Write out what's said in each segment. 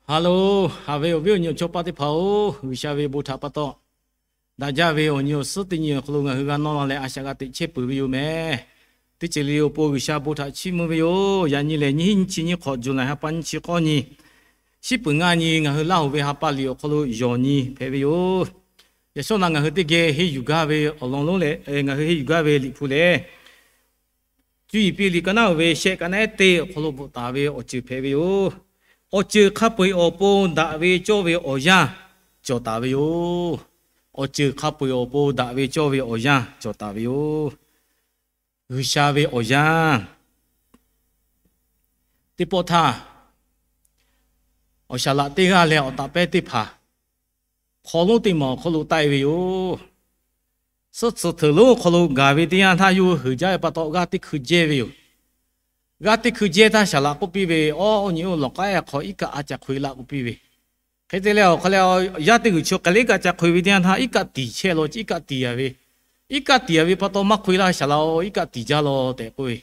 Hello, haꞈ ve awˬ viˉ awˬ nyi awˬ chawˇ paˆ teˇ hpaˍ-oˬ, G'uiˬsha ve bon htaꞈ pa taw daꞈ jaˇ ve awˬ nyi awˬ suhˉ teˇ nyi awˬ hk'aw lo ngaˬ hui g'a nawˇ la leh a shaꞈ g'a teꞈ chehˇ peuˬ ve yoˬ meh. Teˇ ceuˬ le awˬ pon G'uiˬsha bon htaꞈ chiˇ mvuh ve yoˬ. Yaꞈ nyi lehˬ, nyiˇ hinˉ nyiˇ chi nyiˇ hk'awꞈ, July ha pa nyiˇ chi k'awˇ nyi, shiˉ peuˍ ngaˇ nyi, ngaˬ hui Laˇ hoˍ ve ha pa liꞈ awˬ hk'aw lo yawˬ nyi hpehꞈ ve yoˬ. Yaꞈ shawˉ naꞈ ngaˬ hui teˇ geh henˇ yuˬ gaˇ ve awˬ lawn lonˉ leh, ngaˬ hui henˇ yuˬ gaˇ ve Liꞈ hpu lehˬ, Cuˇ yiˍ piˇ liꞈ ka naˉ uiˍ ve shehˆ ka naˉ ehˉ teˇ awˬ hk'aw lo bvuhꞈ taˍ ve awˬ ceuˬ hpehꞈ ve yoˬ. Awˬ ceuˬ hk'a peu-eˬ awˬ pon daꞈ ve cawˇ ve awˬ yanˇ cawˬ taˍ ve yoˬ. Awˬ ceuˬ hk'a peu-eˬ awˬ pon daꞈ ve cawˇ ve awˬ yanˇ cawˬ taˍ ve yoˬ. G'uiˬsha ve awˬ yanˇ. Teˇ pawˆ htaˇ, awˬ shaˍ laꞈ teˇ g'aˇ leh awˬ taꞈ pehˉ teˇ hpaˍ hk'aw lonˉ teˇ maˬ awˬ hk'aw lo taˆ-e ve yoˬ. Suhˆ tcuhˍ hteuꞈ lonˉ awˬ hk'aw lo gaˬ ve teˇ yanˇ htaˇ, yawˇ hui heuˬ jaˇ ve pa taw g'aˇ teˇ hkui jehˇ ve yoˬ. G'aˇ teˇ hkui jehˇ htaˇ, shaˍ laꞈ k'oˆ piˇ ve, Awˬ nyi-oˬ, lawˬ k'aˉ-e hk'aw iˉ kaˆ a ca hk'oꞈ-e laˇ k'oˆ piˇ ve. Hk'e te leh awˬ hk'aw leh, yaˇ teˇ g'uiˬ chi hk'e leh iˉ kaˆ ca hk'oꞈ-e ve teˇ yanˇ htaˇ, iˉ kaˆ tiˍ chehˇ law, iˉ kaˆ tiˍ-a ve, iˉ kaˆ tiˍ-a ve pa taw maˇ hk'oꞈ-e laˇ, shaˍ laꞈ-oˬ, iˉ kaˆ tiˍ jaˇ law tehꞈ k'oˆ ve.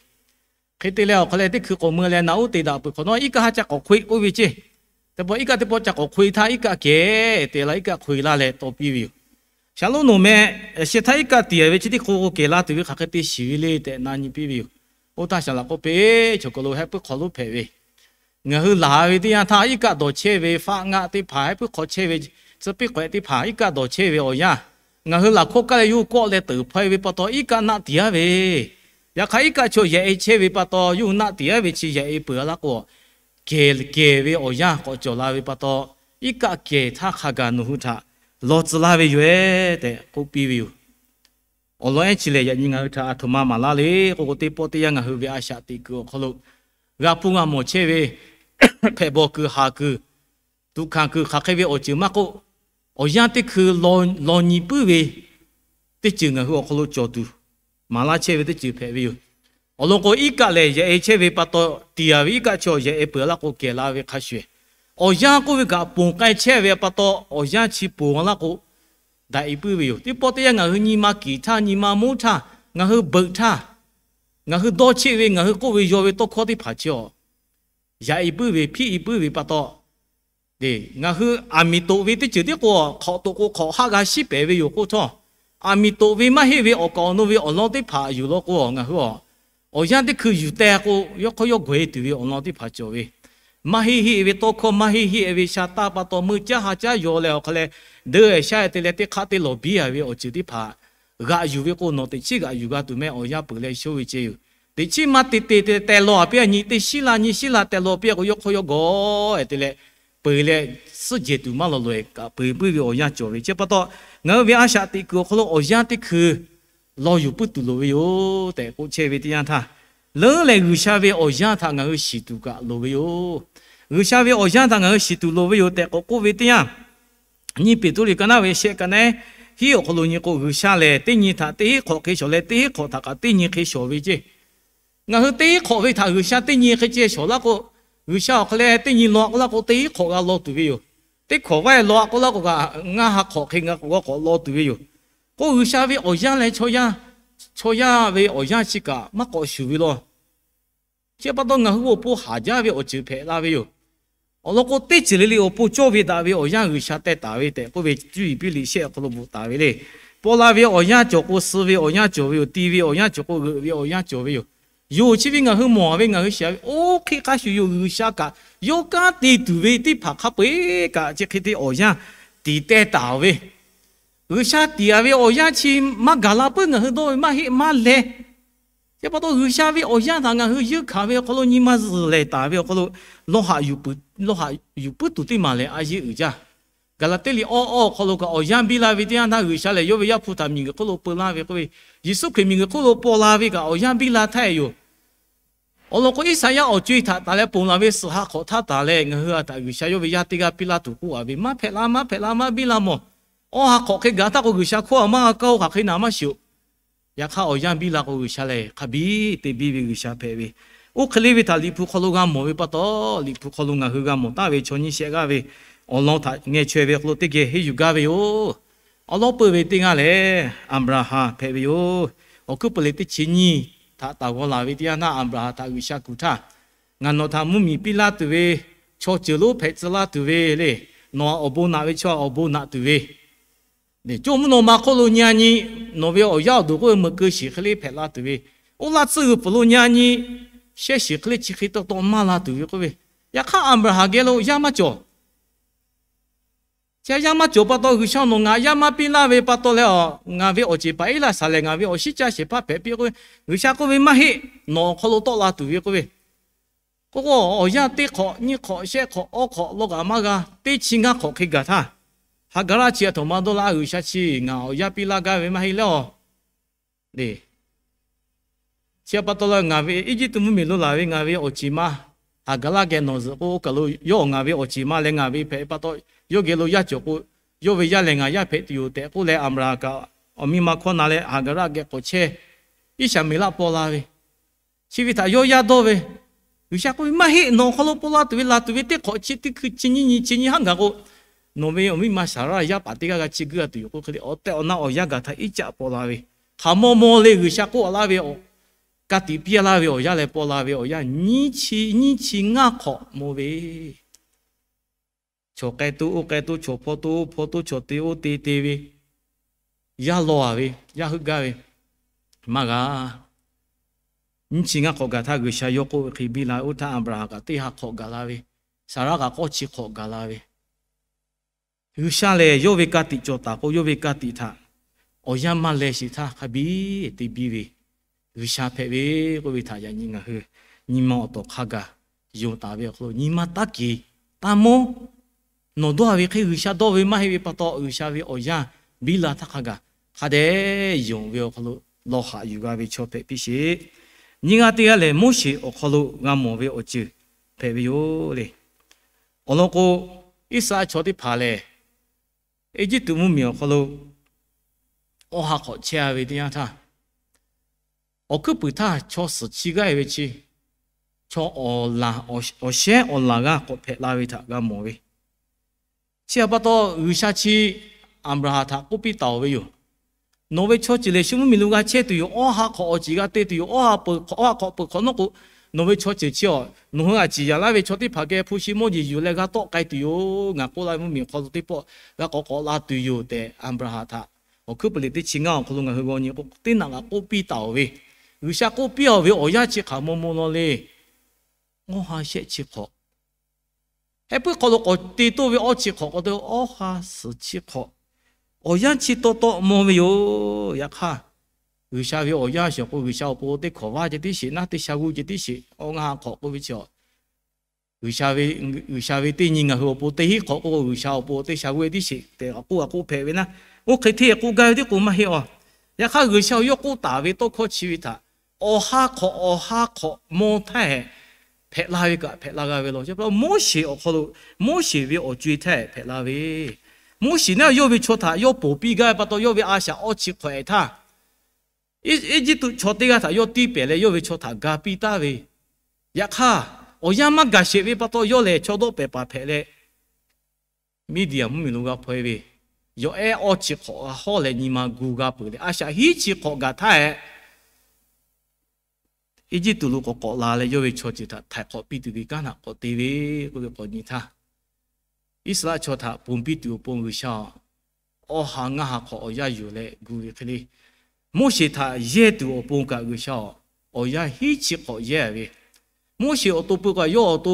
Hk'e te leh awˬ hk'aw leh teˇ hkui k'awꞈ mui leh, Naˍ uˉ te daꞈ peuˬ hk'awꞈ nawˉ, iˉ kaˆ haˉ ca k'awꞈ hk'oꞈ-e k'oˆ ve ceˇ. Teˇ pawˆ iˉ kaˆ teˇ pawˆ ca k'awꞈ hk'oꞈ-e htaˇ, iˉ kaˆ kehˬ te la, iˉ kaˆ hk'oꞈ-e laˇ leh taw piˇ ve yoˬ. Shaˍ lonˉ nawˬ meh, sheh htaˇ iˉ kaˆ tiˍ-a ve chi teˇ hk'oˆ k'o kehˬ la tuˬ ve hk'aˬ hk'e te shiˍ ve le tehꞈ na nyi piˇ ve yoˬ. Oˇ htaˇ shaˍ laꞈ k'oˆ piˇ, Chaw hk'aw lo heh puiˉ hk'aw lonˉ hpehꞈ ve, ngaˬ hui laˬ ve teˇ yanˇ htaˇ iˉ kaˆ dawˬ chehˇ ve, faˆ ngaˆ teˇ hpaˍ heh puiˉ hk'aw chehˇ ve, tcuh piˇ k'awehꞈ teˇ hpaˍ iˉ kaˆ dawˬ chehˇ ve awˬ yanˇ, ngaˬ hui laˬ hkawˇ kaˇ leh yawˇ hui kawˆ leh teuˍ hpaw-e ve pa taw iˉ kaˆ naˆ tiˍ-a ve. Yaꞈ hk'aˇ iˉ kaˆ chaw yaꞈ-e chehˇ ve pa taw, yawˇ hui naˆ tiˍ-a ve chi yaꞈ-e peuˬ-a laˇ k'o, kehˬ kehˬ ve awˬ yanˇ k'awꞈ cawˬ la ve pa taw, iˉ kaˆ kehˬ htaˇ hk'a gaˬ nawˬ hui htaꞈ law tcuh laˇ ve yoˬ-e tehꞈ k'oˆ piˇ ve yoˬ. Awˬ lawn ehˉ chi lehˬ, yaꞈ nyi ngaˬ hui htaꞈ a htoꞈ ma maˍ laˇ le k'oˆ k'o, teˇ pawˆ teˇ yanˇ ngaˬ hui ve a shaꞈ teꞈ kuiˬ awˬ hk'aw lo g'a hpuˇ g'a mawˬ chehˇ ve, hpehꞈ bawˬ kuiˬ haˍ kuiˬ, tuꞈ hkanˍ kuiˬ hk'aˬ hk'e ve awˬ ceuˬ maˇ k'oˆ, awˬ yanˇ teˇ hkui law nyi puiˉ ve teˇ ceuˬ ngaˬ hui awˬ hk'aw lo cawˬ tuˬ maˍ laˇ chehˇ ve teˇ ceuˬ hpehꞈ ve yoˬ. Awˬ lawn k'o, iˉ kaˆ lehˬ yaꞈ-e chehˇ ve pa taw, tiˍ-a ve iˉ kaˆ chaw yaꞈ-e peuˬ-a laˇ k'o, kehˬ la ve hk'a shuˍ-eˬ, awˬ yanˇ k'oˆ ve kaꞈ ponˬ k'ai chehˇ ve pa taw, awˬ yanˇ chi ponˬ-a laˇ k'o, daꞈ-e puiˉ ve yoˬ. Teˇ pawˆ teˇ yanˇ ngaˬ hui nyi ma kiˍ htaˇ, nyi ma monˉ htaˇ, ngaˬ hui beuꞈ htaˇ, ngaˬ hui dawˇ cheˆ ve, ngaˬ hui k'oˆ ve yaw ve tawˇ hkawˇ teˇ hpaˍ chi-a yaꞈ-e puiˉ ve, hpiˆ-e puiˉ ve pa taw, ngaˬ hui aˬ miˍ toꞈ ve teˇ ceuˬ tiˉ k'o, hk'awꞈ toꞈ k'o hk'awꞈ haˆ g'a shiˉ pehˍ ve yoˬ k'oˆ htawˇ, aˬ miˍ toꞈ ve maˇ heˆ ve awˬ kaˍ awˬ nu ve awˬ lawn teˇ hpaˍ yuˬ law k'o, ngaˬ hui awˬ yanˇ teˇ hkui yuˬ teh k'o, yawˇ hk'aw yawˇ gawˬ-e tuˬ ve awˬ lawn teˇ hpaˍ cawˬ ve, maˇ heˆ heˆ ve tawˇ hkawˇ, maˇ heˆ heˆ ve sha taˇ pa taw, meuˇ caˇ ha caˇ yaw leh awˬ hk'aw leh, deu-e shaˉ-e te leh teˇ hk'aˆ teˇ lawˬ biˇ a ve awˬ ceuˬ teˇ hpaˍ g'aꞈ yuˬ ve k'o, nawˬ teꞈ chiˉ g'aꞈ yuˬ g'a tuˬ meh, awˬ yanˇ peuˬ leh shoˇ ve ceh yoˬ. Teꞈ chiˉ maˇ te te te teh law-a piˇ-a, nyi teˇ shiˉ la nyi shiˉ la teh law piˇ-a k'o, yawˇ hk'aw yawˇ gawˬ-e te leh peuˬ leh, suhˉ jehˬ tuˬ maˇ lawˬ loꞈ-e kaꞈ peuˬ puiˉ ve awˬ yanˇ cawˬ ve. Chi pa taw, ngaˬ hui ve a shaꞈ teꞈ kuiˬ awˬ hk'aw lo awˬ yanˇ teˇ hkui law yuˬ puiˉ tuˬ loˍ ve yoˬ tehꞈ k'oˆ chehˇ ve teˇ yanˇ htaˇ, leuˉ leh G'uiˬsha ve awˬ yanˇ htaꞈ ngaˬ hui shiˍ tuˬ kaꞈ loˍ ve yoˬ. G'uiˬsha ve awˬ yanˇ htaꞈ ngaˬ hui shiˍ tuˬ loˍ ve yoˬ tehꞈ k'awꞈ k'oˆ ve teˇ yanˇ, nyi Peˍtruˆ liꞈ ka naˉ ve shehˆ ka naˉ hiˉ awˬ hk'aw lo nyi k'o, G'uiˬsha lehˬ teˇ nyi htaꞈ teˇ hinˉ hk'awꞈ hk'e shawˍ leh, teˇ hinˉ hk'awꞈ htaꞈ kaꞈ teˇ nyi hk'e shawˍ ve ceˇ. Ngaˬ hui teˇ hinˉ hk'awꞈ ve htaꞈ G'uiˬsha teˇ nyi hk'e ceh shawˍ laˇ k'o, G'uiˬsha awˬ hk'aw leh teˇ nyi law k'oˆ laˇ k'o, teˇ hinˉ hk'awꞈ g'a law tuˬ ve yoˬ. Teˇ hkawꞈ vaˇ law k'oˆ laˇ k'o kaꞈ, ngaˇ ha hk'awꞈ hk'e g'a k'awꞈ law tuˬ ve yoˬ. K'o G'uiˬsha ve awˬ yanˇ leh chaw yaˇ ve awˬ yanˇ chi kaꞈ maˇ k'awꞈ shuˍ ve law. Chi pa taw ngaˬ hui awˬ pon haˍ jaˇ ve awˬ ceuˬ hpehꞈ la ve yoˬ. Awˬ lawn k'o, teˇ ceuˬ le le awˬ pon cawˇ ve daꞈ ve awˬ yanˇ G'uiˬsha teh taˍ ve tehꞈ k'oˆ ve, Cuˇ yiˍ piˇ liꞈ shehˆ awˬ hk'aw lo bvuhꞈ taˍ ve le. Paw la ve awˬ yanˇ cawˬ k'o, suh ve awˬ yanˇ cawˬ ve yoˬ. Ti ve awˬ yanˇ cawˬ k'o, g'euꞈ ve awˬ yanˇ cawˬ ve yoˬ. Yoˬ, chi ve ngaˬ hui mawˬ ve, ngaˬ hui shiˍ ve, oˇ hk'e hk'a shuˍ yoˬ. G'uiˬsha kaꞈ yawˇ kanˉ te tuˬ ve teˇ hpaˍ hk'a peu-eˬ kaꞈ chi hk'e te awˬ yanˇ tiˍ teh taˍ ve, G'uiˬsha tiˍ-a ve awˬ yanˇ chi maˇ gaˬ la puiˉ ngaˬ hui dawˇ ve maˇ heˆ maˇ leh. Chi pa taw G'uiˬsha ve awˬ yanˇ htaꞈ ngaˬ hui yeunˇ hkanˍ ve awˬ hk'aw lo, nyi ma zuhˬ lehˬ taˍ ve awˬ hk'aw lo, lawˇ haꞈ yuˬ puiˉ tuˬ teˇ maˬ lehˬ a yeˇ uiˍ jaˇ. Gaˍlaˍtiˆ liꞈ awˇ awˇ awˬ hk'aw lo kaꞈ awˬ yanˇ biˇ la ve teˇ yanˇ htaˇ, G'uiˬsha lehˬ yawˇ ve Yaˇ hpu htaꞈ miˬguiˬ hk'oˆ lo peu laˇ ve k'oˆ ve, Yeˍsuˆ Hkriꞈ miˬguiˬ hk'oˆ lo paw la ve kaꞈ awˬ yanˇ biˇ la htaˇ yoˬ. Awˬ lawn k'o, Iˉsaˍyaˆ awˬ co-e htaꞈ taˍ leh ponˬ laˬ ve suhˍ ha hk'awꞈ htaˇ taˍ leh, ngaˬ hui a htaꞈ G'uiˬsha yawˇ ve yaˇ teˇ g'aˇ piˇ laˇ tuˬ k'oˆ-a ve, maˇ hpehꞈ la, maˇ hpehꞈ la, maˇ biˇ la mawˬ. Awˇ ha hk'awꞈ hk'e gaˬ htaˇ k'o, G'uiˬsha hkawˇ a maˇ g'a kaˇ-oˬ, hk'aˬ hk'e naˍ maˇ shiˍ-oˬ. Yaꞈ hk'aˇ, awˬ yanˇ biˇ la k'o, G'uiˬsha lehˬ hk'a biˇ te biˇ ve G'uiˬsha hpehꞈ ve, oˇ hk'e le ve htaꞈ Liꞈ hpu hk'aw lo g'a mawˬ ve pa taw, Liꞈ hpu hk'aw lo ngaˬ hui g'a mawˬ taˍ ve chaw nyiˇ shehˆ g'aˇ ve awˬ lawn htaꞈ ngeh chaweh ve hk'aw lo teˇ geh henˇ yuˬ gaˇ ve yoˬ. Awˬ lawn peuˬ ve teˇ g'aˇ lehˬ, Aˍbraˍhanˍ hpehꞈ ve yoˬ. Awˬ hkuiˉ puiˍ lehˬ teˇ chi nyiˇ htaꞈ taˍ g'aw laˬ ve teˇ yanˇ htaˇ, Aˍbraˍhanˍ htaꞈ G'uiˬsha kuˬ htaˇ, ngaˬ nawˬ htaꞈ mvuhˇmiˬ piˇ laˇ tuˬ ve chaw ceuˬ lonˉ hpehꞈ tcuh laˇ tuˬ ve le. Nawˬ awˬ bon naꞈ ve chaw awˬ bon naꞈ tuˬ ve, co mvuhˇ naw ma hk'oˆ lo nyi a nyi, nawˬ ve awˬ yaˇ awˬ duˬ k'oˆ ve meuꞈ keu shiˍ hk'e le hpehꞈ la tuˬ ve, oˇ laˇ tcuhˇ g'uiˬ pfuhˍ lo nyi a nyi, shehˇ shiˍ hk'e le chi hk'e taw taw maˇ la tuˬ ve k'oˆ ve. Yaꞈ hk'aˇ Aˍbraˍhanˍ geh lo yaˇ maˇ cawˬ. Chi yaˇ maˇ cawˬ pa taw, G'uiˬsha nawˬ ngaˬ yaˇ maˇ piˇ laˇ ve pa taw leh, ngaˬ ve awˬ ceˬ paˍ Iˉlaˍsaˍlehˍ ngaˬ ve awˬ shinˉ caˇ shehˍ hpaˇ hpehꞈ piˇ k'oˆ ve, G'uiˬsha k'oˆ ve maˇ heˆ, nawˬ awˬ hk'aw lo tawˆ la tuˬ ve k'oˆ ve. K'o k'o, awˬ yanˇ teˇ hk'awꞈ nyiˇ hk'awꞈ shehˆ hk'awꞈ awˇ hk'awꞈ law kaꞈ maˇ g'a, teˇ chi ngaˇ hk'awꞈ hk'e gaˬ htaˇ, Haˍgaˍraˆ chi a htoꞈ ma dawˇ laˇ, G'uiˬsha chi ngaˬ awˬ yanˇ piˇ laˇ gaˇ ve maˇ heˆ leh awˬ le. Chi pa taw leh ngaˬ ve Eˇjiˇtuꞈ mvuhˇmiˬ lo laˬ ve ngaˬ ve awˬ ceˬ ma, Haˍgaˍraˆ geh nawˬ zuhꞈ k'o, oˇ kaˬ lo yawˇ ngaˬ ve awˬ ceˬ ma leh ngaˬ ve hpehꞈ pa taw, yawˇ geh lo yaˇ cawˬ k'o, yawˇ ve yaˇ lehˬ ngaˬ yaˇ hpehꞈ tuˬ yoˬ tehꞈ k'oˆ leh, Aˍbraˍhanˍ kaꞈ awˬ miˇ ma hkawˇ na leh Haˍgaˍraˆ geh k'awꞈ chehˇ, Iˉsaˍmeˍlaˆ paw la ve. Chi ve htaꞈ yawˇ yaˇ dawˇ ve, G'uiˬsha k'oˆ ve, maˇ heˆ, nawˬ awˬ hk'aw lo paw la tuˬ ve laˬ tuˬ ve teˇ hk'awꞈ chi teˇ hkui chi nyiˇ nyi chi nyiˇ haˉ gaˬ k'o, nawˬ ve awˬ miˇ ma Saˍraˆ yaˇ paˍ teˇ g'aˇ g'a chi guˇ a tuˬ yoˬ k'oˆ hk'e le, awˬ tehˬ awˬ na awˬ yanˇ gaˬ htaˇ iˉ caˆ paw la ve, hk'aˬ maw maw le G'uiˬsha k'oˆ a laˇ ve ka tiꞈ piˇ a laˇ ve awˬ yanˇ leh paw la ve awˬ yanˇ nyiˇ chi, nyiˇ chi ngaˇ hk'awꞈ maw ve, chaw k'ai toˇ oˇ k'ai toˇ, chaw hpaw toˇ oˇ hpaw toˇ, chaw te oˇ te te ve, yaˇ law a ve, yaˇ heuˆ gaˇ ve maˇ g'a. Nyiˇ chi ngaˇ hk'awꞈ gaˬ htaˇ G'uiˬsha yawˇ k'oˆ ve hk'e biˇ la ve, oˇ htaˇ Aˍbraˍhanˍ kaꞈ teˇ ha hk'awꞈ gaˬ la ve, Saˍraˆ kaꞈ k'awˇ chi hk'awꞈ gaˬ la ve. G'uiˬsha lehˬ yawˇ ve ka tiꞈ cawˬ taˍ k'o, yawˇ ve ka tiꞈ htaꞈ awˬ yanˇ maˇ leh sheˍ htaˇ hk'a biˇ te biˇ ve, G'uiˬsha hpehꞈ ve k'oˆ ve htaꞈ yaꞈ nyi ngaˬ hui nyi ma awˬ tawˍ hk'a gaˬ yonˍ taˍ ve awˬ hk'aw lo, nyi ma taˇ keˍ taˇ mawˇ. Nawˬ dawˇ ve hk'e G'uiˬsha dawˇ ve maˇ heˆ ve pa taw, G'uiˬsha ve awˬ yanˇ biˇ la htaˇ hk'a gaˬ hk'a dehꞈ yonˍ ve awˬ hk'aw lo lawˬ haꞈ yuˬ g'a ve chaw hpehꞈ piˇ sheˍ. Nyiˇ g'aˇ teˇ g'aˇ lehˬ, Moˉseˍ awˬ hk'aw lo g'a mawˬ ve awˬ ceuˬ hpehꞈ ve yoˬ le. Awˬ lawn k'o, Iˉsaˍreˍlaˆ chaw teˇ hpaˍ lehˬ, Eˇjiˇtuꞈ mvuhˇmiˬ awˬ hk'aw lo awˇ ha hk'awꞈ chehˇ a ve teˇ yanˇ htaˇ, awˬ hkuiˉ puiˍ htaˇ chaw suhˍ chi g'aˇ e ve chi, chaw awˬ laˬ, awˬ shehˉ awˬ laˬ g'aˇ k'awꞈ hpehꞈ la ve htaꞈ g'a mawˬ ve. Chi htaꞈ pa taw, G'uiˬsha chi Aˍbraˍhanˍ htaꞈ k'oˆ piˇ taˍ oˬ ve yoˬ. Nawˬ ve chaw ceuˬ lehˬ shu mvuhˇmiˬ lo g'a chehˇ tuˬ yoˬ. Awˇ ha hk'awꞈ awˬ ceˬ g'a te tuˬ yoˬ. Awˇ ha peuˬ hk'awꞈ, awˇ ha hk'awꞈ peuˬ hk'awꞈ nawˉ k'o, nawˬ ve chaw ceuˬ chi awˬ, nawˬ hui a ciˍ yaˍ laˇ ve chaw teˇ hpaˍ geh hpu shi mawˇ jeˬ yuˬ leh g'a tawˆ k'ai tuˬ yoˬ. Ngaˬ k'oˆ laˇ ve mvuhˇmiˬ hk'aw lo teˇ pawˆ g'a k'awꞈ k'awꞈ la tuˬ yoˬ tehꞈ, Aˍbraˍhanˍ htaꞈ awˬ hkuiˉ puiˍ liꞈ teˇ chi ngaˇ awˬ hk'aw lo ngaˬ hui g'aw nyi k'o, teˇ naꞈ g'a k'oˆ piˇ taˍ oˬ ve, G'uiˬsha k'oˆ piˇ a oˬ ve awˬ yanˇ chi hk'aˬ maw maw law le. Awˇ ha shehˆ chi hk'awꞈ, heh puiˉ hk'aw lo k'awꞈ te toˇ ve awˇ chi hk'awꞈ k'awꞈ te, awˇ ha suhˍ chi hk'awꞈ, awˬ yanˇ chi taw taw maw ve yoˬ. Yaꞈ hk'aˇ, G'uiˬsha ve awˬ yanˇ shawˍ k'o, G'uiˬsha awˬ pon teˇ hkawˍ vaˇ ceh tiˉ sheˍ, naˉ teˇ sha g'uˇ ceh tiˉ sheˍ, awˬ ngaˇ ha hk'awꞈ k'oˆ ve chi a G'uiˬsha ve teˇ nyi ngaˬ hui awˬ pon teˇ hinˉ hk'awꞈ k'oˆ k'o, G'uiˬsha awˬ pon teˇ sha g'uˇ tiˉ sheˍ tehꞈ k'oˆ a k'oˆ hpehꞈ ve naˉ, oˇ hk'e hteˇ k'oˆ gaˇ ve tiˉ k'o maˇ heˆ a. Yaꞈ hk'aˇ, G'uiˬsha yawˇ k'oˆ taˍ ve tawˇ hkawˇ chi ve htaꞈ awˬ ha hk'awꞈ awˬ ha hk'awꞈ maw htaˇ hehꞈ hpehꞈ la ve kaꞈ hpehꞈ la g'a ve law. Moˉseˍ awˬ hk'aw lo, Moˉseˍ ve awˬ co-e htaˇ hehꞈ hpehꞈ la ve, Moˉseˍ naˉ yawˇ ve chaw htaꞈ yawˇ ponˬ piˇ gaˇ ve pa taw, yawˇ ve a shaꞈ awˇ chi hk'awꞈ ehˍ htaˇ, Eˇjiˇtuꞈ chaw teˇ g'aˇ htaꞈ yawˇ tiˇ pehˍ leh yawˇ ve chaw htaꞈ ga piˇ taˍ ve. Yaꞈ hk'aˇ, awˬ yanˇ maˇ gaˬ sheˍ ve pa taw, yawˇ lehˬ chaw dawˆ pehˍ paˍ hpehꞈ leh, Miˇdiˍyaˍ mvuhˇmiˬ lo g'a hpaw e ve, yawˬ ehˉ awˇ chi hk'awꞈ g'a hawˉ leh nyi ma gu g'a peuˬ leh, a shaꞈ hiˉ chi hk'awꞈ gaˬ htaˇ hehꞈ, Eˇjiˇtuꞈ lo k'awꞈ k'awꞈ la leh yawˇ ve chaw ceuˬ htaꞈ htaiˍ hk'awꞈ piˇ tuˬ ve kanˉ htaꞈ k'awꞈ te ve k'oˆ ve k'awꞈ nyi htaˇ, Iˉsaˍreˍlaˆ chaw htaꞈ ponˬ piˇ tuˬ awˬ pon G'uiˬsha awˇ ha ngaˇ ha hk'awꞈ awˬ yanˇ yuˬ leh gu ve hk'e le. Moˉseˍ htaꞈ yehˇ tuˬ awˬ pon kaꞈ G'uiˬsha awˬ yanˇ hiˉ chi hk'awꞈ yehˇ ve, Moˉseˍ awˬ to peu k'o yawˇ awˬ to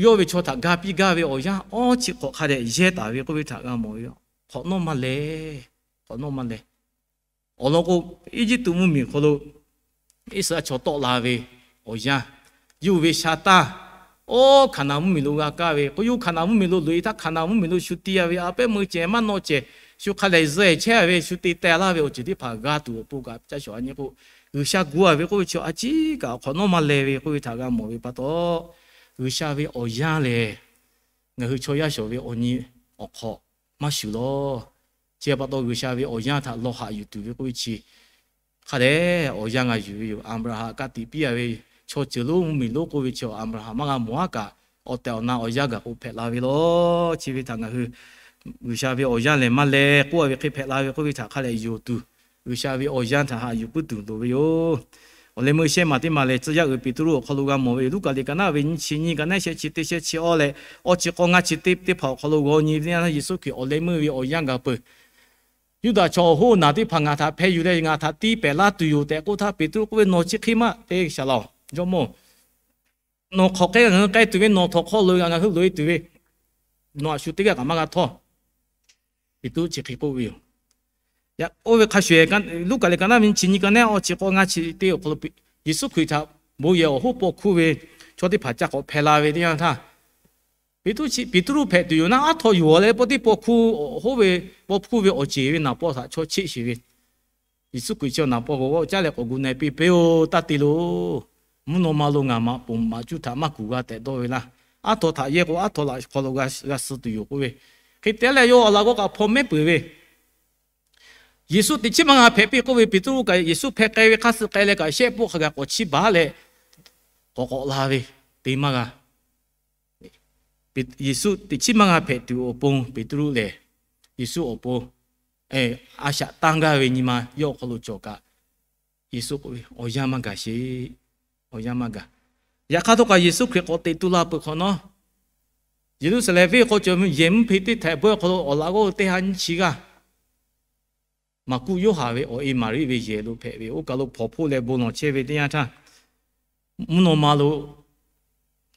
yawˇ ve chaw htaꞈ ga piˇ gaˇ ve awˬ yanˇ awˇ chi hk'awꞈ hk'a dehꞈ yehˇ taˍ ve k'oˆ ve htaꞈ g'a mawˬ ve. Hk'awꞈ nawˉ maˇ leh, hk'awꞈ nawˉ maˇ leh. Awˬ lawn k'o, Eˇjiˇtuꞈ mvuhˇmiˬ hk'aw lo Iˉsaˍreˍlaˆ chaw tawˆ la ve awˬ yanˇ, yawˇ ve sha taˇ, oˇ Hkaˍnanˍ mvuhˇmiˬ lo g'a kaˇ ve k'o, yawˇ Hkaˍnanˍ mvuhˇmiˬ lo loꞈ e htaˇ, Hkaˍnanˍ mvuhˇmiˬ lo shu te a ve a pehˉ meuˇ cehˬ maˇ naw cehˬ, shu hk'a lehˬ zuhꞈ chehˇ a ve shu te teh laˇ ve awˬ ceuˬ teˇ hpaˍ g'a tuˬ awˬ pon kaꞈ caˇ shawˍ a nyi k'o, G'uiˬsha gu a ve k'oˆ ve chi a ciˉ kaꞈ awˬ hk'awꞈ nawˉ maˇ leh ve k'oˆ ve htaꞈ g'a mawˬ ve pa taw, G'uiˬsha ve awˬ yanˇ lehˬ, ngaˬ hui chaw yaˇ shawˍ ve awˬ nyi awˬ hk'awꞈ maˇ shuˍ lawˬ. Chi pa taw G'uiˬsha ve awˬ yanˇ htaꞈ lawˬ haꞈ yuˬ tuˬ ve k'oˆ ve chi hk'a dehꞈ awˬ yanˇ g'a yuˬ ve yoˬ. Aˍbraˍhanˍ ka tiꞈ piˇ a ve, chaw ceuˬ lonˉ mvuhˇmiˬ lonˉ k'oˆ ve chi Aˍbraˍhanˍ maˇ g'a mawˬ a kaꞈ, awˬ tehˬ awˬ na awˬ yanˇ gaˬ k'o hpehꞈ la ve law. Chi ve htaꞈ ngaˬ hui G'uiˬsha ve awˬ yanˇ lehˬ maˇ leh k'oˆ a ve hk'e hpehꞈ la ve k'oˆ ve htaꞈ hk'a lehˬ yonˍ tuˬ, G'uiˬsha ve awˬ yanˇ htaꞈ haꞈ yuˬ puiˉ tuˬ loˍ ve yoˬ. Awˬ leh meuˇ shehˇ maˬ teˇ maˬ lehˬ, tcuh yaˇ uiˍ Peˍtruˆ awˬ hk'aw lo g'a mawˬ ve yoˬ. Luˉkaꞈ liꞈ ka naˉ ve nyiˇ chi nyiˇ, ka naˉ shehˆ chi teˇ, shehˆ chi awˇ leh awˇ chi k'awˇ ngaˇ chi teˇ, teˇ hpaˍ awˬ hk'aw lo g'aw nyi ve teˇ yanˇ htaˇ, Yeˍsuˆ Hkriꞈ awˬ leh meuˇ ve awˬ yanˇ gaˬ peuˬ. Yuˇdaꞈ chaw awˬ hoˉ naˬ teˇ hpaˍ ngaˬ htaꞈ hpeh yuˬ leh ngaˬ htaꞈ tiˇ pehˍ laˇ tuˬ yoˬ tehꞈ k'oˆ htaˇ, Peˍtruˆ k'oˆ ve, Nawˬ chi hk'e maˇ te shaˍ laˬ, Jawˇmawˇ. Nawˬ hk'awꞈ hk'e ngaˬ hui k'ai tuˬ ve, nawˬ htawnˍ hk'aw loꞈ-e, ngaˬ hui loꞈ-e tuˬ ve, nawˬ aꞈ shu teˇ g'aˇ kaꞈ maˇ g'a htawˇ. Peˍtruˆ chi hk'e k'oˆ ve yoˬ. Oˇ ve hk'a shuˍ, Luˉkaꞈ liꞈ ka naˉ ve nyiˇ chi nyiˇ, ka naˉ awˇ chi k'awˇ ngaˇ chi teˇ awˬ hk'aw lo Yeˍsuˆ Hkriꞈ htaꞈ bon yehˬ awˬ hoˉ paw hkuˇ ve chaw teˇ hpaˍ ca k'awꞈ hpehꞈ la ve teˇ yanˇ htaˇ, Peˍtruˆ hpehꞈ tuˬ yoˬ naˉ, aˉ htaw yuˬ-a leh pawˇ teˇ paw hkuˇ awˬ hoˉ ve paw hkuˇ ve awˬ ceˬ ve naˍ paw htaꞈ chaw cheˆ sheˍ ve, Yeˍsuˆ Hkriꞈ chi naˍ paw g'awˇ caˉ leh k'awꞈ gu na-e piˇ, Peˇ-oˬ, taˇ te loˬ. Mvuhˇ naw ma lo ngaˬ maꞈ poˍ maꞈ cuˇ htaꞈ maˇ kuˬ g'a tehꞈ dawˇ ve laˇ. Aˉ htaw htaꞈ yehˇ k'o, aˉ htaw laꞈ hk'aw lo g'a suh tuˬ yoˬ k'oˆ ve. Hk'e te leh yawˇ awˬ laꞈ g'awˇ kaꞈ hpaw mehˉ peuˬ ve, Yeˍsuˆ teꞈ chiˉ maˇ g'a hpehꞈ piˇ k'oˆ ve, Peˍtruˆ kaꞈ Yeˍsuˆ hpehꞈ k'ai ve hk'aˇ suh k'ai leh kaꞈ, shehˆ pawˆ hk'a gaˬ k'awꞈ chiˇ baˬ leh k'awꞈ k'awꞈ la ve, te maˇ g'a. Yeˍsuˆ teꞈ chiˉ maˇ g'a hpehꞈ tuˬ awˬ pon Peˍtruˆ lehˬ, Yeˍsuˆ awˬ pon a shaꞈ tanˇ gaˇ ve nyi ma yawˇ awˬ hk'aw lo cawˬ kaꞈ, Yeˍsuˆ k'oˆ ve, Awˬ yanˇ maˇ gaˬ sheˍ. Awˬ yanˇ maˇ gaˬ. Yaꞈ hk'aˇ htawˇ kaꞈ Yeˍsuˆ Hkriꞈ k'awꞈ teꞈ tu la peuˬ hk'awꞈ nawˉ, Yeˍruˆsaˍlehnˍ venˇ hk'aw cawˬ ve yehˬ mvuhˇ hpe teˇ htehꞈ bawehˇ hk'aw lo awˬ laꞈ g'awˇ teˇ ha nyiˇ chi g'aˇ, Maˍkuˆ, Yoˇhanˬ ve awˬ e Maˍriˆ ve yehˬ lo hpehꞈ ve, oˇ kaˬ lo hpawnˬ hpoˆ leh bon lawˬ chehˇ ve teˇ yanˇ htaˇ, mvuhˇ naw ma lo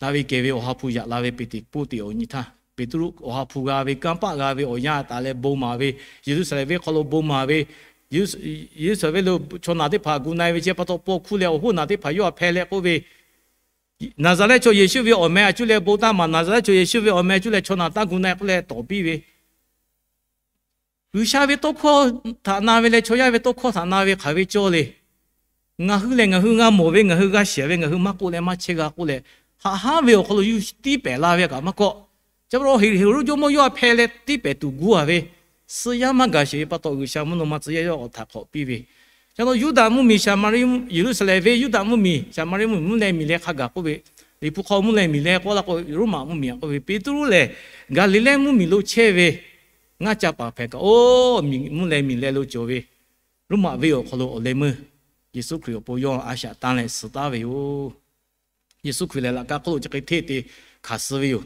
daꞈ ve kehˬ ve Awˬ ha hpu yaꞈ la ve Peˍteˍkoˆteˍ awˬ nyi htaˇ, Peˍtruˆ Awˬ ha hpu g'a ve, kanˇ paˆ g'a ve awˬ yanˇ taˍ leh bon maˍ ve, Yeˍruˆsaˍlehnˍ venˇ hk'aw lo bon maˍ ve, Yeˍruˆsaˍlehnˍ venˇ lo chaw naˬ teˇ hpaˍ gu na-e ve chi pa taw paw hkuˇ leh awˬ hoˉ naˬ teˇ hpaˍ yawˇ htaꞈ hpehˇ leh k'oˆ ve, Naˍzaˍrehˆ chaw Yeˍsuˆ ve awˬ meh a cuˇ leh bon taˇ maˍ, Naˍzaˍrehˆ chaw Yeˍsuˆ ve awˬ meh a cuˇ leh chaw naˬ taˇ gu na-e k'oˆ leh tawˍ piˇ ve, G'uiˬsha ve tawˇ hkawˇ htaꞈ na ve leh chaw yaˇ ve tawˇ hkawˇ htaꞈ na ve hk'aˬ ve cawˇ le. Ngaˬ hui lehˬ, ngaˬ hui g'a mawˬ ve, ngaˬ hui g'a shiˍ ve, ngaˬ hui maˇ k'oˆ leh maˇ chehˇ g'a k'oˆ leh, haꞈ haˉ ve awˬ hk'aw lo yuˬ tiˇ pehˍ la ve kaꞈ maˇ kawˆ. Chi pa taw Heˍroˆ jawˇmawˇ yawˇ htaꞈ hpehˇ leh tiˇ pehˍ tuˬ gu-a ve, suh yaˇ maˇ gaˬ sheˍ ve pa taw, G'uiˬsha mvuhˇ naw ma tcuh yaˇ yawˇ awˬ htaꞈ hk'awꞈ piˇ ve. Chi pa taw Yuˇdaꞈ mvuhˇmiˬ, Yeˍruˆsaˍlehnˍ venˇ Yuˇdaꞈ mvuhˇmiˬ, Saˍmaˍriˆ mvuhˇmiˬ, mvuhˇ leh miˬ leh hk'a gaˬ k'oˆ ve, Liꞈ hpu hk'aw mvuhˇ leh miˬ leh k'oˆ la k'o, Roˉmaꞈ mvuhˇmiˬ k'oˆ ve, Peˍtruˆ lehˬ Gaˍliˍlehˇ mvuhˇmiˬ lo chehˇ ve, ngaˇ ca paˍ hpehꞈ kaꞈ, oˇ mvuhˇ leh miˬ leh lo cawˬ ve, Roˉmaꞈ venˇ awˬ hk'aw lo awˬ leh meuˇ Yeˍsuˆ Hkriꞈ awˬ pon yawˇ a shaꞈ tanˇ leh suh taˉ ve yoˬ. Yeˍsuˆ Hkriꞈ lehˬ laꞈ ka hk'oˆ lo chi hk'e hteˇ te hkanˍ suh ve yoˬ.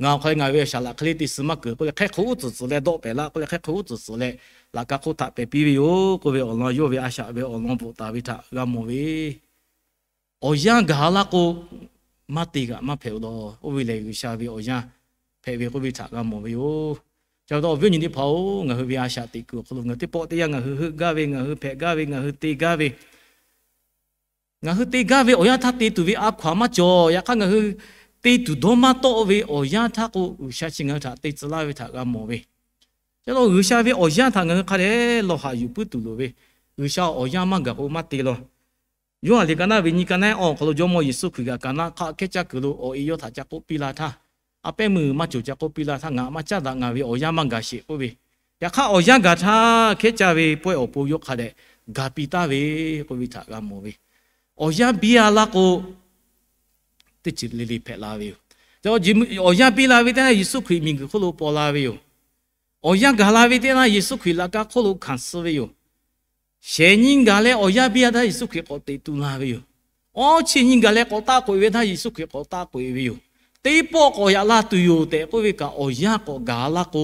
Ngaˬ awˬ hk'aw leh ngaˬ ve shaˍ laꞈ hk'e le te suh maˇ keunˍ k'oˆ leh, hk'e hk'e uˉ tcuhˍ tcuhˍ leh dawˆ pehˍ laˇ k'oˆ leh, hk'e hk'e uˉ tcuhˍ tcuhˍ leh laꞈ ka hk'oˆ htaꞈ pehˍ piˇ ve yoˬ k'oˆ ve awˬ lawn, yawˇ ve a shaꞈ ve awˬ lawn bvuhꞈ taˍ ve htaꞈ g'a mawˬ ve. Awˬ yanˇ gaˬ laˇ k'o, maˇ te kaꞈ maˇ hpehꞈ-o law. Oˇ ve lehˬ, G'uiˬsha ve awˬ yanˇ hpehꞈ ve k'oˆ ve htaꞈ g'a mawˬ ve yoˬ. Chi pa taw awˬ viˉ awˬ nyi teˇ hpaˍ-oˬ, ngaˬ hui ve a shaꞈ teꞈ kuiˬ awˬ hk'aw lo ngaˬ hui teˇ pawˆ teˇ yanˇ ngaˬ hui heuˆ gaˇ ve, ngaˬ hui hpehꞈ gaˇ ve, ngaˬ hui te gaˇ ve, ngaˬ hui te gaˇ ve awˬ yanˇ htaˇ te tuˬ ve a hkaw-anˬ maˇ cawˬ. Yaꞈ hk'aˇ, ngaˬ hui te tuˬ dawˇ maˇ tawˆ ve awˬ yanˇ htaˇ k'o, G'uiˬsha chi ngaˬ hui htaꞈ te tcuh laˇ ve htaꞈ g'a mawˬ ve. Chi pa taw G'uiˬsha ve awˬ yanˇ htaꞈ ngaˬ hui hk'a dehꞈ lawˬ haꞈ yuˬ puiˉ tuˬ loˍ ve. G'uiˬsha awˬ yanˇ maˇ gaˬ k'o maˇ te law. Yoˇhanˬ liꞈ ka naˉ ve nyiˇ, ka naˉ awˬ hk'aw lo Jawˇmawˇ Yeˍsuˆ Hkriꞈ kaꞈ Kaˍnaˆ hk'aˆ hkehˉ caˇ kuiˬ lo awˬ e yawˇ htaꞈ ca k'oˆ piˇ la htaˇ, a pehˉ meuˇ maˇ cawˬ ca k'oˆ piˇ la htaˇ, ngaˬ maˇ caˉ daꞈ, ngaˬ ve awˬ yanˇ maˇ gaˬ sheˍ k'oˆ ve. Yaꞈ hk'aˇ, awˬ yanˇ gaˬ htaˇ hkehˉ caˇ ve pawehˇ awˬ pon yawˇ hk'a dehꞈ ga piˇ taˍ ve k'oˆ ve htaꞈ g'a mawˬ ve. Awˬ yanˇ biˇ-a laˇ k'o, teˇ ceuˬ le le hpehꞈ la ve yoˬ. Awˬ yanˇ biˇ la ve teˇ yanˇ Yeˍsuˆ Hkriꞈ miˬguiˬ hk'oˆ lo paw la ve yoˬ. Awˬ yanˇ gaˬ la ve teˇ yanˇ Yeˍsuˆ Hkriꞈ laꞈ ka hk'oˆ lo hkanˍ suh ve yoˬ. Shehˍ nyi gaˬ leh awˬ yanˇ biˇ-a htaˇ Yeˍsuˆ Hkriꞈ k'awꞈ teꞈ tu la ve yoˬ. Awˇ chi nyi gaˬ leh k'awꞈ taˆ k'oꞈ-e ve htaˇ Yeˍsuˆ Hkriꞈ k'awꞈ taˆ k'oꞈ-e ve yoˬ. Teˇ pawˆ k'awꞈ yaꞈ la tuˬ yoˬ tehꞈ k'oˆ ve kaꞈ, awˬ yanˇ k'awꞈ gaˬ laˇ k'o,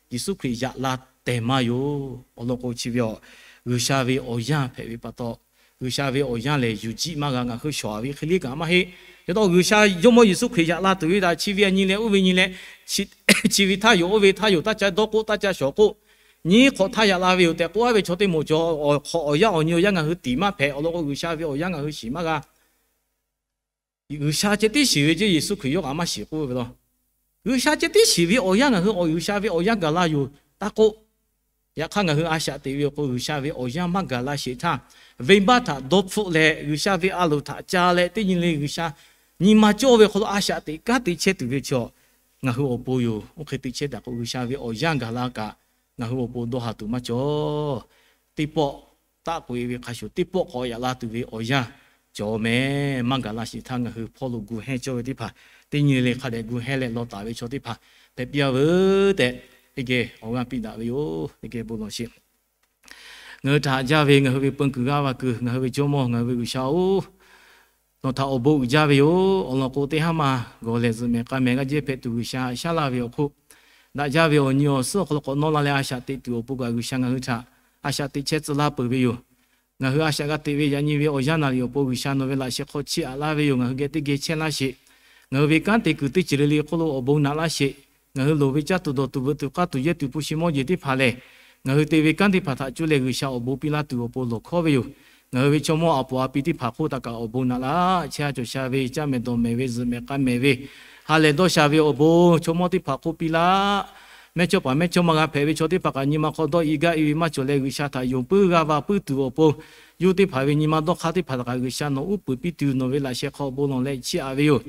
Yeˍsuˆ Hkriꞈ yaꞈ la tehˬ maˇ yoˬ. Awˬ lawn k'o, chi ve a, G'uiˬsha ve awˬ yanˇ hpehꞈ ve pa taw, G'uiˬsha ve awˬ yanˇ lehˬ yuˬ jiˆ maˇ g'a. Ngaˬ hui shawˍ ve hk'e liˇ kaꞈ maˇ heˆ. Chi pa taw G'uiˬsha Jawˇmawˇ Yeˍsuˆ Hkriꞈ yaꞈ la tuˬ ve htaꞈ chi ve a nyi leh oˇ ve nyi leh, chi ve htaˇ yoˬ oˇ ve htaˇ yoˬ, taˇ ca dawˇ k'oˆ, taˇ ca shawˍ k'oˆ, nyiˉ hk'awꞈ htaˇ yaꞈ la ve yoˬ tehꞈ k'oˆ-a ve chaw teˇ moˍ cawˬ. Awˬ hk'awꞈ awˬ yanˇ awˬ nyi awˬ yanˇ ngaˬ hui tiˍ maˇ hpehꞈ. Awˬ lawn k'o, G'uiˬsha ve awˬ yanˇ ngaˬ hui shiˍ maˇ g'a. G'uiˬsha ceh tiˉ shiˍ ve ceˇ, Yeˍsuˆ Hkriꞈ yawˇ kaꞈ maˇ shiˍ k'oˆ ve law. G'uiˬsha ceh tiˉ shiˍ ve awˬ yanˇ ngaˬ hui awˬ G'uiˬsha ve awˬ yanˇ gaˬ la yoˬ taˇ k'oˆ. Yaꞈ hk'aˇ, ngaˬ hui a shaꞈ teꞈ ve awˬ hk'aw lo G'uiˬsha ve awˬ yanˇ maˇ gaˬ la sheˍ htaˇ, venˇbaˆ htaꞈ dawˇ hpfuhˆ leh, G'uiˬsha ve a loˍ htaꞈ ca leh, teˇ nyi le G'uiˬsha nyi ma cawˇ ve awˬ hk'aw lo a shaꞈ teꞈ kanˉ te chehˇ tuˬ ve chaw ngaˬ hui awˬ pon yoˬ. Oˇ hk'e te chehˇ daꞈ k'o, G'uiˬsha ve awˬ yanˇ gaˬ la kaꞈ ngaˬ hui awˬ pon dawˇ ha tuˬ maˇ cawˬ. Teˇ pawˆ taˆ k'oꞈ-e ve hk'a shuˍ, teˇ pawˆ k'awꞈ yaꞈ la tuˬ ve awˬ yanˇ cawˬ mehˍ. Maˇ gaˬ la sheˍ htaˇ, ngaˬ hui hpawˇ lo gu hehnˇ cawˇ ve teˇ hpaˍ, teˇ nyi le hk'a dehꞈ gu hehnˇ leh law taˍ ve chaw teˇ hpaˍ hpehꞈ piˇ-a veuˬ tehꞈ, teˇ geh awˬ g'aˇ piˇ daꞈ ve yoˬ. Teˇ geh bon lawˬ sheˍ. Ngaˬ hui htaꞈ haꞈ jaˇ ve ngaˬ hui ve peun kuiˬ g'aˇ va kuiˬ, ngaˬ hui ve Jawˇmawˇ, ngaˬ hui ve G'uiˬsha-oˬ, nawˬ htaꞈ awˬ bon uiˍ jaˇ ve yoˬ. Awˬ lawn k'o, teˇ haˉ ma gawˬ lehˬ zuhꞈ mehˍ k'a mehˍ g'aˇ jehˇ hpehꞈ tuˬ G'uiˬsha haꞈ shaˉ laˇ ve awˬ hk'oˆ, daꞈ jaˇ ve awˬ nyi awˬ suhˉ awˬ hk'aw lo k'awꞈ nawˇ la leh a shaꞈ teꞈ tuˬ awˬ pon kaꞈ G'uiˬsha ngaˬ hui htaꞈ a shaꞈ teꞈ chehˇ tcuh laˇ peuˬ ve yoˬ. Ngaˬ hui a shaꞈ g'a teꞈ ve yaꞈ nyi ve awˬ yanˇ naˍ riˍ awˬ pon G'uiˬsha nawˬ ve laꞈ sheh hk'aw chiˇ aꞈ laˇ ve yoˬ. Ngaˬ hui geh teˇ geh chehˇ laˇ sheˍ. Ngaˬ hui ve kanˉ te kuiˬ teˇ ceuˬ le le hk'oˆ lo awˬ bon naꞈ laˇ sheˍ. Ngaˬ hui loˍ ve caˇ tuˬ dawˬ tuˬ veuꞈ tuˬ k'aˇ tuˬ yehˇ tuˬ hpu shi mawˇ jeˬ teˇ hpaˍ lehˬ, ngaˬ hui te ve kanˉ teˇ hpaˍ htaꞈ cuˇ leh G'uiˬsha awˬ bon piˇ laˇ tuˬ awˬ pon lawˬ hkawˉ ve yoˬ. Ngaˬ hui ve chaw mawˇ a poˍ a pi teˇ hpaˍ hk'oˆ htaꞈ kaꞈ awˬ bon naꞈ laˇ. Chehˇ ha cawˬ sha ve, caˇ mehˍ dawˬ mehˍ ve, zuhꞈ mehˍ k'a mehˍ ve, ha lehˬ dawˇ sha ve awˬ bon chaw mawˇ teˇ hpaˍ hk'oˆ piˇ laˇ. Mehˇchawˇpaˍ mehˇchawˇma g'a hpehꞈ ve chaw teˇ hpaˍ kaꞈ nyi ma hk'aw dawˇ i gaˇ i ve maˇ cawˬ leh, G'uiˬsha htaꞈ yonˍ puiˉ g'a va puiˉ tuˬ awˬ pon, yawˇ teˇ hpaˍ ve nyi ma dawˇ hk'aˇ teˇ hpaˍ htaꞈ kaꞈ G'uiˬsha nawˬ uˉ peunˍ piˇ tuˬ nawˬ ve laꞈ sheh hk'aw awˬ bon lawˬ leh chiˇ aꞈ ve yoˬ.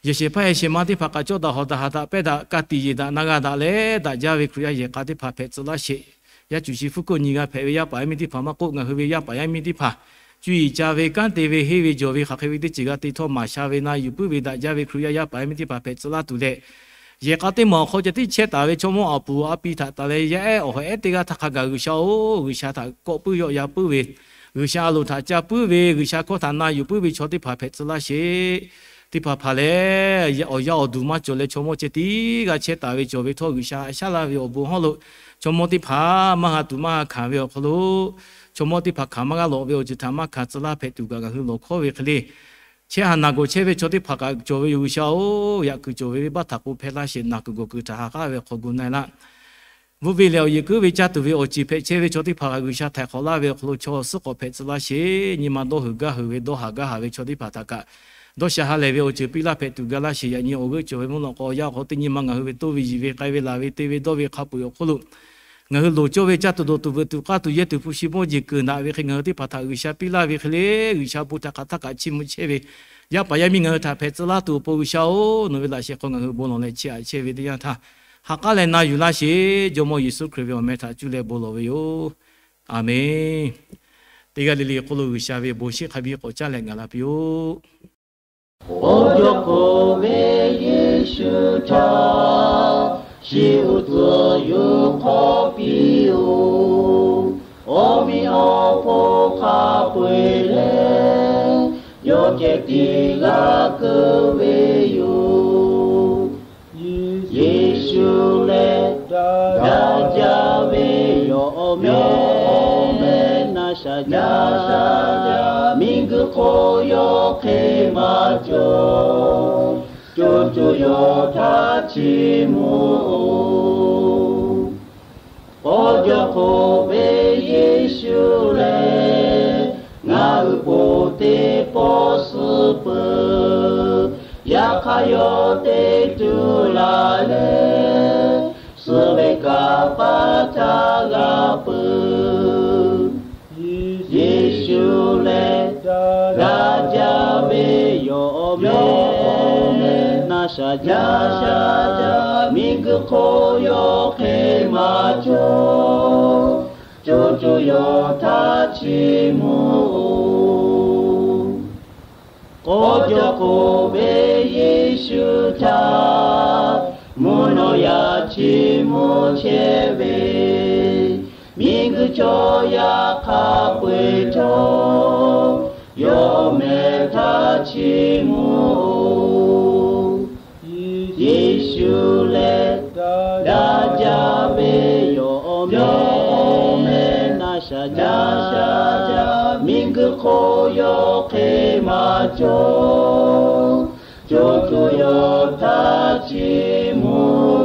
Yehˬ shehˍ hpaˇ yehˬ shehˍ ma teˇ hpaˍ kaꞈ cawˇ daꞈ hawˍ daꞈ haˍ daꞈ pehˇ daꞈ ka tiꞈ yeˬ daꞈ na g'a daꞈ leh, daꞈ jaˇ ve Hkriꞈ yaˇ yehˬ k'a teˇ hpaˍ hpehꞈ tcuh laˇ sheˍ. Yaˇ cuˬ shi hpfuhˇ hkawˇ nyi g'a hpehꞈ ve yaˇ paˍ yaˇ miˇ teˇ hpaˍ maˇ k'oˆ, ngaˬ hui ve yaˇ paˍ yaˇ miˇ teˇ hpaˍ cuˇ yiˍ ca ve, kanˉ te ve, henˇ ve jawˬ ve, hk'aˬ hk'e ve teˇ ceuˬ g'a te htawˇ maˍ sha ve na yuˬ puiˉ ve daꞈ jaˇ ve Hkriꞈ yaˇ yaˇ paˍ yaˇ miˇ teˇ hpaˍ hpehꞈ tcuh laˇ tuˬ leh, yehˬ k'a teˇ maˬ awˬ hk'aw ceh tiˉ chehˇ taˍ ve chaw mawˇ a poˍ a pi htaꞈ taˍ leh yaˇ ehˉ awˬ hawˬ ehˉ teˇ g'aˇ htaˇ hk'a gaˬ G'uiˬsha-oˬ, G'uiˬsha htaꞈ kawˆ puiˉ yawˆ yan puiˉ ve, G'uiˬsha a loˍ htaꞈ ca puiˉ ve, G'uiˬsha hkawˇ htaꞈ na yuˬ puiˉ ve chaw teˇ hpaˍ hpehꞈ tcuh laˇ sheˍ. Teˇ hpaˍ hpaˍ lehˬ, awˬ yaˇ awˬ duˬ maˇ cawˬ leh chaw mawˇ ceh tiˉ g'a chehˇ taˍ ve cawˬ ve htawˇ, G'uiˬsha haꞈ shaˉ laˇ ve awˬ bon hawˉ lo chaw mawˇ teˇ hpaˍ maˇ g'a tuˬ maˇ g'a hkanˍ ve awˬ hk'aw lo, chaw mawˇ teˇ hpaˍ hkanˍ maˇ g'a lawꞈ ve awˬ ceuˬ htaꞈ maˇ hkanˍ tcuh laˇ hpehꞈ tuˬ kaꞈ ngaˬ hui lawˬ hkawˉ ve hk'e le. Chehˇ ha naˬ gawˬ chehˇ ve chaw teˇ hpaˍ kaꞈ cawˬ ve yoˬ. G'uiˬsha-oˬ, yaꞈ kuiˬ cawˬ ve venˇbaˆ htaꞈ k'oˆ hpehˇ laˇ sheˍ. Naˬ kuiˬ gawˬ kuiˬ htaꞈ ha k'aˉ ve awˬ hk'aw gu na-e laˇ. Bvuhˆ ve lehˬ awˬ yeˬ kuiˉ ve caˇ tuˬ ve awˬ ceuˬ hpehꞈ chehˇ ve chaw teˇ hpaˍ kaꞈ G'uiˬsha htaiˍ hk'awꞈ laˇ ve awˬ hk'aw lo chaw suhˉ k'awꞈ hpehꞈ tcuh laˇ sheˍ. Nyi ma dawˇ huiˍ gaˇ huiˍ ve dawˇ haˍ gaˇ haˍ ve chaw teˇ hpaˍ htaꞈ kaꞈ dawˇ sha ha lehˬ ve awˬ ceuˬ piˇ laˇ hpehꞈ tuˬ gaˇ laˇ sheˍ. Yaꞈ nyi awˬ g'euˆ cawˬ ve mvuhˇ naw k'aw yaˇ awˬ hk'aw teˇ nyi ma ngaˬ hui ve toˇ ve yiˍ ve k'ai ve laˬ ve te ve dawˇ ve hk'a peu-eˬ awˬ hk'oˆ lo ngaˬ hui loˍ cawˇ ve caˇ tuˬ dawˬ tuˬ veuꞈ tuˬ k'aˇ tuˬ yehˇ tuˬ hpu shi mawˇ jeˬ keunˍ daꞈ ve hk'e ngaˬ hui teˇ hpaˍ htaꞈ G'uiˬsha piˇ laˇ ve hk'e le, G'uiˬsha bon htaꞈ hk'aˬ htaˇ kaꞈ chiˇ mvuh chehˇ ve yaˇ paˍ yaˇ miˇ ngaˬ hui htaꞈ hpehꞈ tcuh laˇ tuˬ awˬ pon G'uiˬsha-oˬ, nawˬ ve laꞈ sheh hk'aw ngaˬ hui bon lawˬ leh chiˇ aꞈ chehˇ ve teˇ yanˇ htaˇ, ha k'aˉ leh na yuˬ laˇ sheˍ. Jawˇmawˇ Yeˍsuˆ Hkriꞈ ve awˬ meh htaꞈ cuˇ leh bon lawˬ ve yoˬ. Aˬmenˍ. Teˇ g'aˇ le le hk'oˆ lo G'uiˬsha ve awˬ bon shiˉ hk'a biˇ k'awꞈ caˇ leh ngaˬ la piˇ-oˆ. Awˬ jaw hk'oˆ ve Yeˍsuˆ htaꞈ shiˍ uiˍ tcuhˍ yuˬ hk'awꞈ piˇ-oˆ. Awˬ miˇ awˬ hponˇ hk'a peu-eˬ lehˬ, yawˇ ceh tiˉ g'a keu ve yoˬ. Yeˍsuˆ lehˬ daꞈ jaˇ ve yoˬ. Awˬ meh, na shaꞈ jaˇ. Miˬguiˬ hk'oˆ yawˇ hk'e maˇ cawˬ, co co yawˇ htaꞈ chiˇ mvuh-oˬ. Awˬ jaw hk'oˆ ve Yeˍsuˆ lehˬ, ngaˬ hui po teˇ pawˆ suh peuˬ. Yaꞈ hk'aˇ yawˇ teˇ tuˬ laˬ leh, suh ve kaꞈ paˉ htaˇ g'a peuˬ. Yeˍsuˆ lehˬ daꞈ jaˇ ve yoˬ. Awˬ meh, na shaꞈ jaˇ. Miˬguiˬ hk'oˆ yawˇ hk'e maˇ cawˬ, co co yawˇ htaꞈ chiˇ mvuh-oˬ. Awˬ jaw hk'oˆ ve Yeˍsuˆ htaꞈ mvuhˇ naw yaꞈ chiˇ mvuh chehˇ ve, miˬguiˬ chaw yaˇ hk'a peu-eˬ htawˇ, yawˇ meh htaꞈ chiˇ mvuh-oˬ. Yeˍsuˆ lehˬ daꞈ jaˇ ve yoˬ. Awˬ meh, na shaꞈ jaˇ. Miˬguiˬ hk'oˆ yawˇ hk'e maˇ cawˬ, co co yawˇ htaꞈ chiˇ mvuh